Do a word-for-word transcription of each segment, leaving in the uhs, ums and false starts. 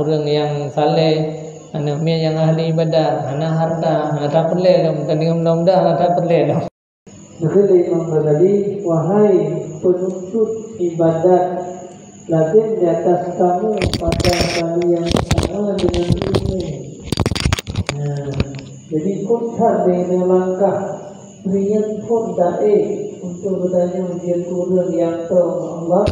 Ureuëng nyang saleh, aneuk miet nyang ahli ibadat, hana harta, hana tapeureulée lom, teudeungoe mudah-mudahan hana tapeureulée lom. Maka lé Imam Ghazali, wahai penuntut ibadat, lazim di atas kamu pada kali yang sama dengan ilmu. Nah, jadi kontan dengan langkah Rian phon dae untuk geutanyoe jeuet ureuëng nyang tho Allah,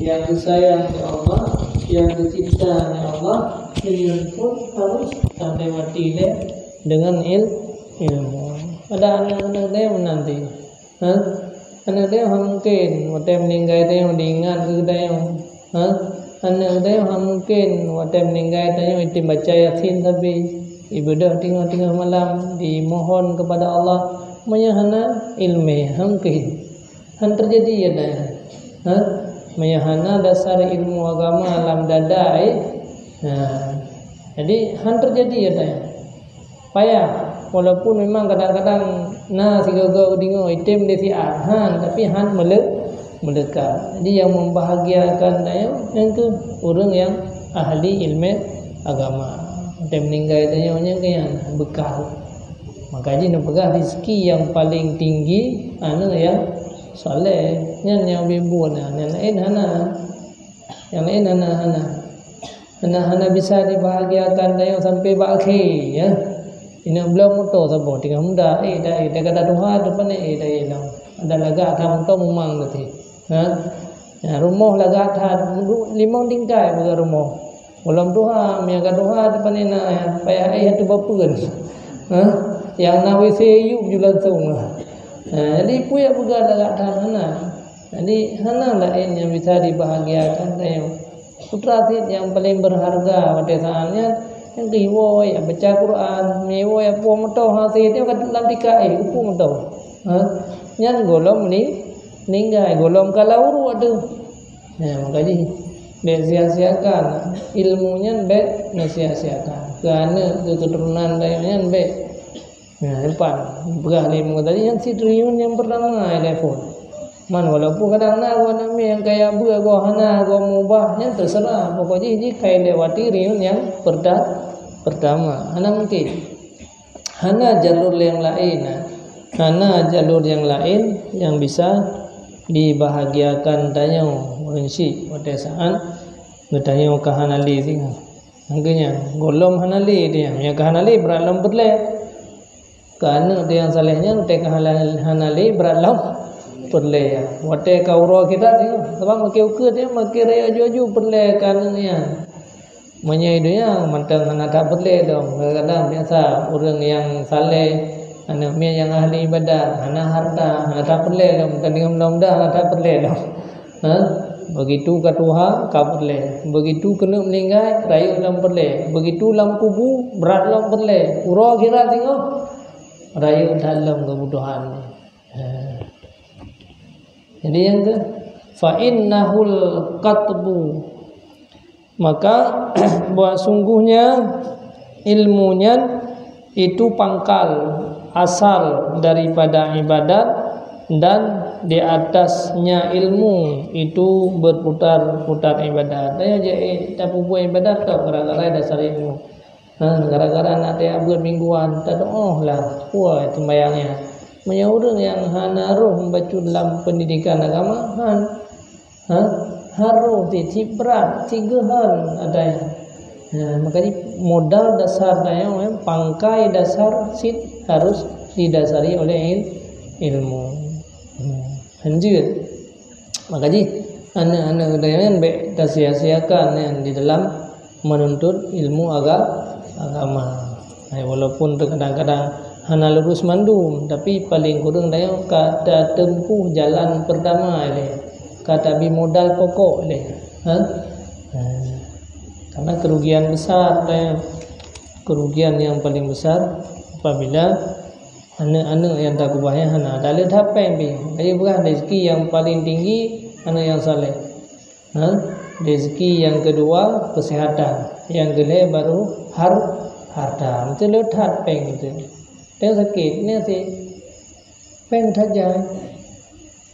nyang geusayang lé Allah, nyang geucinta lé Allah, rian phon harus sampai mati lé dengan il, ilmu. Ada aneuk-aneuk dia nanti, ha? Aneuk dia mungkin watée meninggai dia diingat keu dia. Ha? Aneuk tanyoe hana mungken watée meuninggai tanyoe item baca Yasin sabe, ibeudôh teungoh-teungoh malam, dimohon kepada Allah. Meunyoe hana ileumé, hana mungken. Hana teujadi ya dayah. Ha? Meunyoe hana dasar ilmu agama lam dada, eh? Ha. Jadi, hana teujadi ya dayah. Payah, walaupun memang kadang-kadang na sigoe-goe deungoe item di siat, han, tapi han meule-, meuleuka. Jadi, yang membahagiakan tanyoe, nyan keuh ureuëng nyang ahli ilmu agama. Watée meuninggai tanyoe, nyan keuh nyang beukah. Maka jih neupeugah rezeki yang paling tinggi, aneuk nyang saleh. Nyan nyang bimbon, nyang laén hana. Nyang laén hana, hana. Hana, hana bisa dibahagiakan tanyoe sampai bak akhé, ya. Inong bloe moto saboh teungoh muda, eh, dah, eh, dah kada tuha tu pane, eh, dah, eh, dah. Ada lagak that moto mumang tadi. Ha? Ya, rumoh lagak that, limong tingkai bukan rumoh. Belum tuha, mia ka tuha tu pane na, ya. Payah, eh, tu bapeun. Ha? Yang na W C yub ju langsung. Ha, jadi puyak bukan lagak that hana. Jadi hana laén yang bisa dibahagiakan tanyoe. Putra cit nyang paleng beurharga watée saát nyan, nyang keuh woe baca Quran, meunyoe woe puwoe meutoh hase teuh ka lam tika, eh, keupeue meutoh. Ha? Nyan gohlom ni-, ninggai, gohlom ka lam uruek teuh. Nah, maka jih, bék sia-siakan ilmu nyan, bék neusia-siakan. Keu aneuk, keu keuturonan tanyoe nyan bék. Nah, depan. Peugah lé muka tadi, nyan cit riun nyang pertama ilée phon. Man, walaupun kadang na goe aneuk miet nyang kaya beuet goe hana goe mubah, nyan teuseurah. Pokok jih, jih ka ilée wati riun nyang perta-, pertama. Hana mungken. Hana jalur nyang laén, nah. Hana jalur nyang laén nyang bisa dibahagiakan tanyoe ureuëng syik watée saát geutanyoe ka hana lé singoh. Nyang keuh nyan, gohlom hana lé dia. Nyang ka hana lé brat lom peureulée. Keu aneuk teuh nyang saleh nyan, watée ka hana, hana lé brat lom peureulée. Watée ka uroe kita teuh, sabab makai ukeue teuh, makai rayeuk aju-aju peureulée keu aneuk nyan. Meunyoe donya mantong hana that peureulée lom. Kadang-kadang biasa ureuëng nyang saleh, aneuk miet nyang ahli ibadat, hana harta, hana that peureulée lom. Teudeungoe mudah-mudahan hana that peureulée lom. Ha? Begitu ka tuha, ka peureulée. Begitu keuneuk meuninggai, rayeuk lom peureulée. Begitu lam kubu, brat lom peureulée. Uroe akhirat singoh, rayeuk that lom keubutuhan. Ha. Jadi nyang keu, fa innahul qatbu. Maka, bahwa sungguhnya ilmu nyan itu pangkal asal daripada ibadat, dan di atasnya ilmu itu berputar-putar ibadat. Tanyoe jeuet tapeubuet ibadat tu gara-gara dasar ilmu. Ha, gara-gara na tajak beuet mingguan, tadoalah, puwoe seumayang nyan. Meunyoe ureuëng nyang hana roh bacut lam pendidikan agama, han, ha, harôh cit, cit brat, cit geuhon ata nyan. Ha, maka jih modal dasar tanyoe, eh, pangkai dasar cit harus didasari oleh il-, ilmu. Hmm, hanjeuet. Maka jih, aneuk-aneuk geutanyoe nyan bék tasia-siakan nyan di dalam menuntut ilmu aga-, agama. Hai, walaupun teu kadang-kadang hana lurus mandum, tapi paleng kureueng tanyoe ka tateumpuh jalan peurtama ilée, ka tabri modal pokok ilée. Ha? Ha. Karena kerugian besar tanyoe, kerugian yang paling besar apabila aneuk-aneuk nyang takeubah nyan hana. Dak le that péng pih. Ayo peugah rezeki nyang paleng tinggi aneuk nyang saleh. Ha? Rezeki nyang keudua keuseuhatan. Nyang keulhée baru har-, harta. Meuteuleu that péng teuh. Péng sakét, nyan sit. Péng that jai.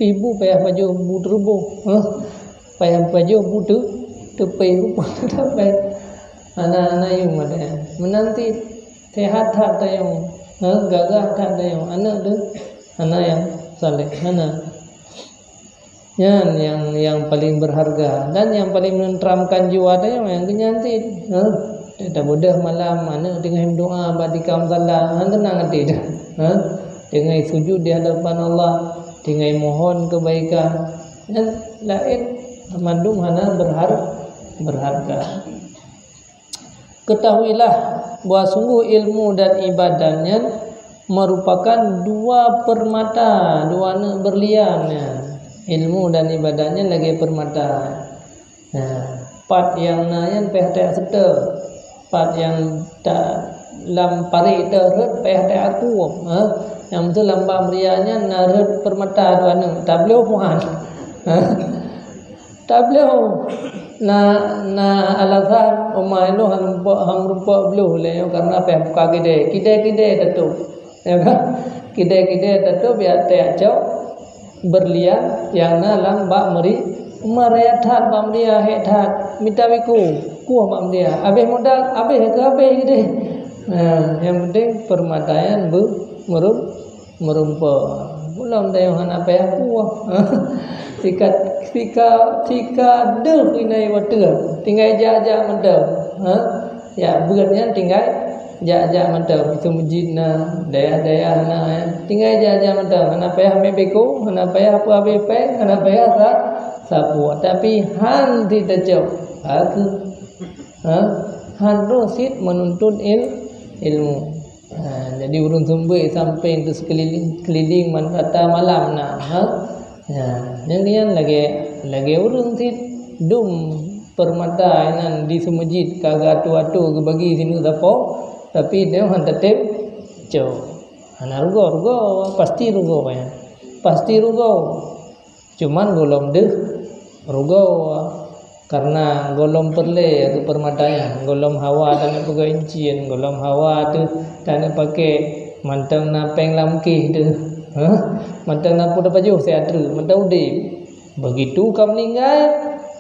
Pih bu payah pajoh bu teuruboh. Ha? Payah pajoh bu teu-, teupée rupa that péng. Hana, hana yum ada. Meunan cit sehat that tayong, ha, gagah that tayong. Aneuk tu hana nyang saleh, hana. Nyan nyang, nyang paling berharga dan nyang paling menenteramkan jiwa tayong nyang keunyan cit. Ha? Tabodoh malam, aneuk teungoh meudoa bak tika musala, hana teunang até dah. Ha? Teungoh sujud di hadapan Allah, teungoh mohon kebaikan. Nyan laén mandum hana berhar-, berharga. Ketahuilah bahwa sungguh ilmu dan ibadat nyan merupakan dua permata, dua aneuk berlian nyan. Ilmu dan ibadat nyan lagée permata. Nah, pat nyang na nyan payah tajak seutôt. Pat nyang ta-, lam parit teuh rhot payah tajak kuem, ha. Nyang beutôi lam bak meuria nyan na rhot permata dua aneuk, tabloe puhan. Ha. Tabloe. Na, na alasan uma ilôn han meurumpok, han meurumpok bloh lé nyoe karena payah buka kidée. Kidée-kidée tatôb. Ya kan? Kidée-kidée tatôb biar tajak cok berlian nyang na lam bak meuri-, meuria that bak meuria, hék that, mita biko, kueh bak meuria. Habéh modal, habéh keu habéh geude. Nah, nyang penting permata nyan beu-, meurum-, meurumpok. Ulôn tayong hana payah kueh. Sika, sika, sika deuh inai watée. Tinggai jak-jak mantong. Ha? Ya, beuet nyan tinggai jak-jak mantong. Itu meuseujid na, dayah-dayah na, ya. Tinggai jak-jak mantong. Hana payah mé biko, hana payah peue habéh péng, hana payah sa-, sapeue. Tapi han cit tacok. Aku. Ha? Han roh cit menuntut il-, ilmu. Ha, jadi ureuëng seumbeuet sampéng teuh seukeuliléng, keuliléng man rata malam na. Ha? Ya, nyang nyan lagée, lagée ureuëng cit dum permata inan di seumeujid ka geuatoe-atoe geubagi sineuk sapo, tapi nyoe han tatem cok. Hana rugoe, rugoe, pasti rugoe nyan. Pasti rugoe. Cuman gohlom deuh rugoe, karena gohlom peureulée keu permata nyan, gohlom hawa taneuk peugah incien, gohlom hawa teuh taneuk paké mantong na péng lam kéh teuh. Hah? Mantong na peue tapajoh siat treuk, mantong udeb. Begitu ka meuninggai,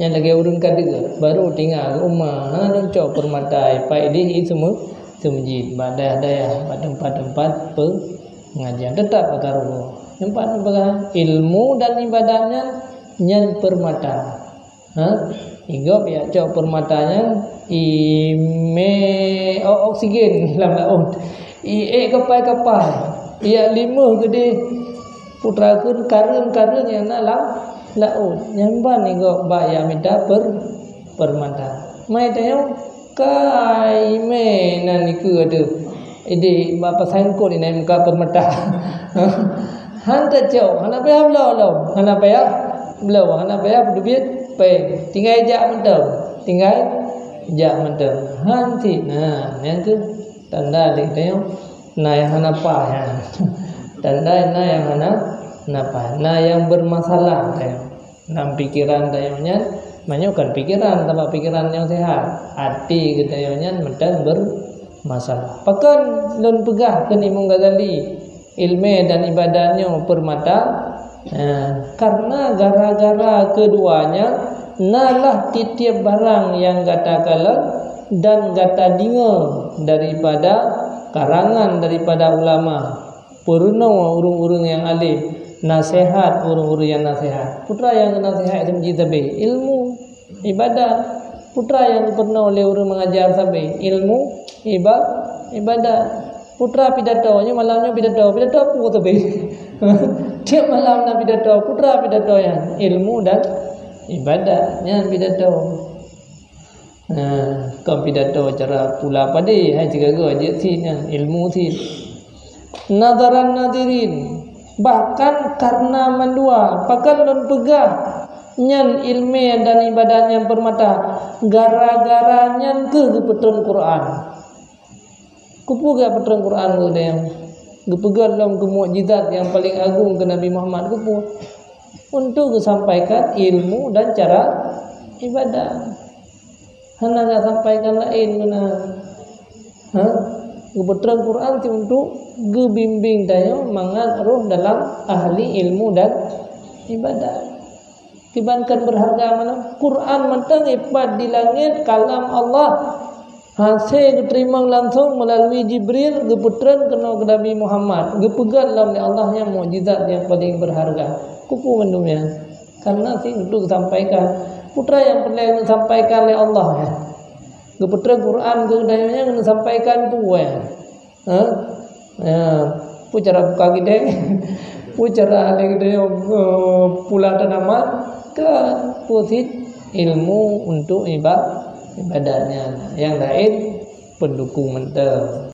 nyan lagée ureuëng ka deuh, baru tinggai u uma, hana lôn cok permata, ipai dih i seumeu-, seumeujid, bak dayah-dayah, bak teumpat-teumpat pengajian, teutap aka rugoe. Teumpat peugah ilmu dan ibadat nyan, nyan permata. Ha? Igop ya cok permata nyan, imé o-, oksigen lam laôt. Iék kapai-kapai, iék limeuh geudeh. Putra kheun kareueng-kareueng nyang na lam laôt. Nyan ban igob bak nyang mita per-, permata. Mai tanyoe kai mé nan ikeue teuh. Ideh bak pasangkot inan muka permata. Han tacok, hana payah bloe lom, hana payah bloe, hana payah peuteubiet péng. Tinggai jak mantong, tinggai jak mantong. Han cit na, nyan keuh tanda lé tanyoe. Na nyang hana paih, ha. Tanda na nyang hana, hana paih. Na nyang bermasalah tanyoe. Lam pikeran tanyoe nyan, meunyoe kon pikeran, sabab pikeran nyang sehat. Até geutanyoe nyan mantong bermasalah. Pakon lôn peugah kheun Imam Ghazali, ilmé dan ibadat nyoe permata? Nah, karena gara-gara keduanya nalah tieb-tieb barang nyang gata kalon dan gata deungoe daripada karangan daripada ulama, peurunoe ureuëng-ureuëng nyang além, naseuhat ureuëng-ureuëng nyang naseuhat. Peue treuk nyang naseuhat itu meuji sabe, ilmu, ibadat. Peue treuk nyang geupeurunoe lé ureuëng mengajar sabe, ilmu, iba-, ibadat. Peue treuk pidato, nyoe malam nyoe pidato, pidato peue sabe. Tieb malam na pidato, peue treuk pidato nyan, ilmu dan ibadat. Nyan pidato. Nah, kon pidato cara pula padé, hai sigaga jeuet cit nyan, ilmu cit. Nadharan nadhirin, bahkan karena mandua, pakon lôn peugah nyan ilmé dan ibadat nyang permata, gara-gara nyan keuh geupeutreun Quran. Keupeue geupeutrön Quran geuh nyan? Geupeugöt lom keu mukjizat nyang paleng agong keu Nabi Muhammad keupeue? Untuk geusampaikan ilmu dan cara ibadat. Hana geusampaikan laén meunan. Ha? Geupeutrön Quran ti untuk geubimbéng tanyoe mangat roh dalam ahli ilmu dan ibadat. Kiban kan berharga mana? Quran mantong ipat di langét, kalam Allah. Hase geuteurimong langsong meulalu Jibril, geupeutrön keunoe keu Nabi Muhammad, geupeugöt lom lé Allah nyang mukjizat nyang paleng beurharga. Keupeue mandum nyan? Karena sinoe geusampaikan. Peue nyang peureulèe geusampaikan lé Allah nyan? Geupeutrön Quran keu geutanyoe nyan geusampaikan peue nyan? Ha? Ya, peue cara buka gidée? Peue cara lé gidée, eh, pula tanaman? Kan, peue cit ilmu untuk iba-, ibadat nyan. Nyang laén pendukung mantong.